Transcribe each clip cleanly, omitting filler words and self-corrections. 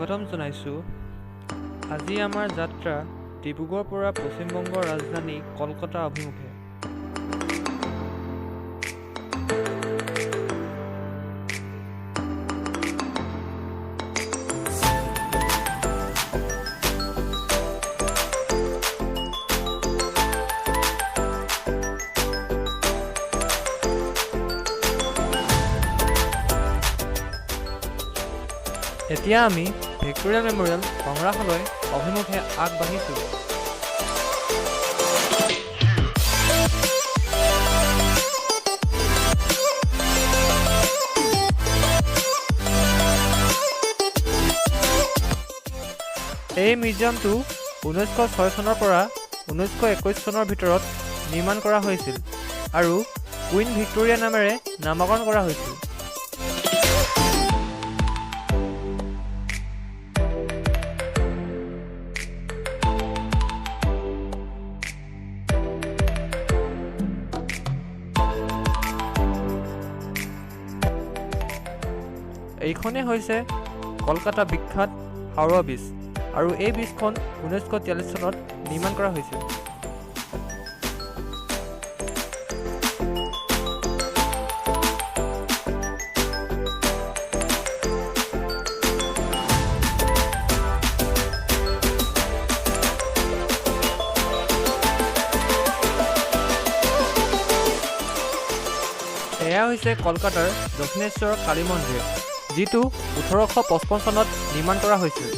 স্বাগতম জনাইছোঁ। আজি আমাৰ যাত্ৰা ডিব্ৰুগড়ৰ পৰা পশ্চিমবংগৰ ৰাজধানী কলকাতা অভিমুখে। এতিয়া আমি ভিক্টোৰিয়া মেমৰিয়েল সংগ্ৰহালয় অভিমুখে আগবাঢ়িছোঁ। এই মিউজিয়ামটো 1906 চনৰ পৰা 1921 চনৰ ভিতৰত নিৰ্মাণ কৰা হৈছিল আৰু কুইন ভিক্টোৰিয়া নামেৰে নামাকৰণ কৰা হৈছিল। এইখনেই হৈছে কলকাতা বিখ্যাত হাওৰা ব্ৰিজ আৰু এই ব্ৰিজখন 1943 চনত নিৰ্মাণ কৰা হৈছিল। এয়া হৈছে কলকাতাৰ দক্ষিণেশ্বৰ কালী মন্দিৰ, যিটো 1855 চনত নিৰ্মাণ কৰা হৈছিল।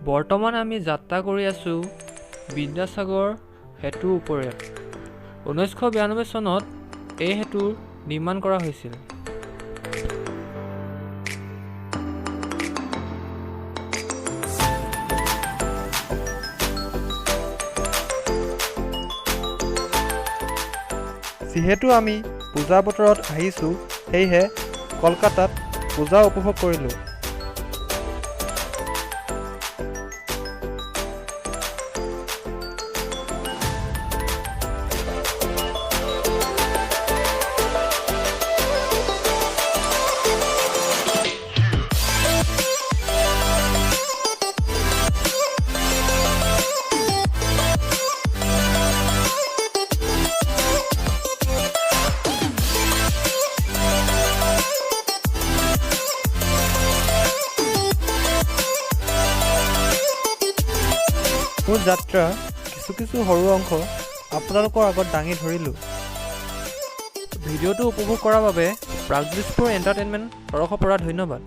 বৰ্তমান আমি যাত্ৰা কৰি আছোঁ বিদ্যাসাগৰ সেতুৰ ওপৰেৰে। 1992 চনত এই সেতু নিৰ্মাণ কৰা হৈছিল। যিহেতু আমি পূজা বতৰত আহিছোঁ, সেয়েহে কলকাতাত পূজা উপভোগ কৰিলোঁ। মোৰ যাত্ৰা কিছু কিছু সৰু অংশ আপোনালোকৰ আগত দাঙি ধৰিলোঁ। ভিডিঅ'টো উপভোগ কৰাৰ বাবে প্ৰাগজ্যোতিষপুৰ এণ্টাৰটেইনমেণ্ট তৰফৰ পৰা ধন্যবাদ।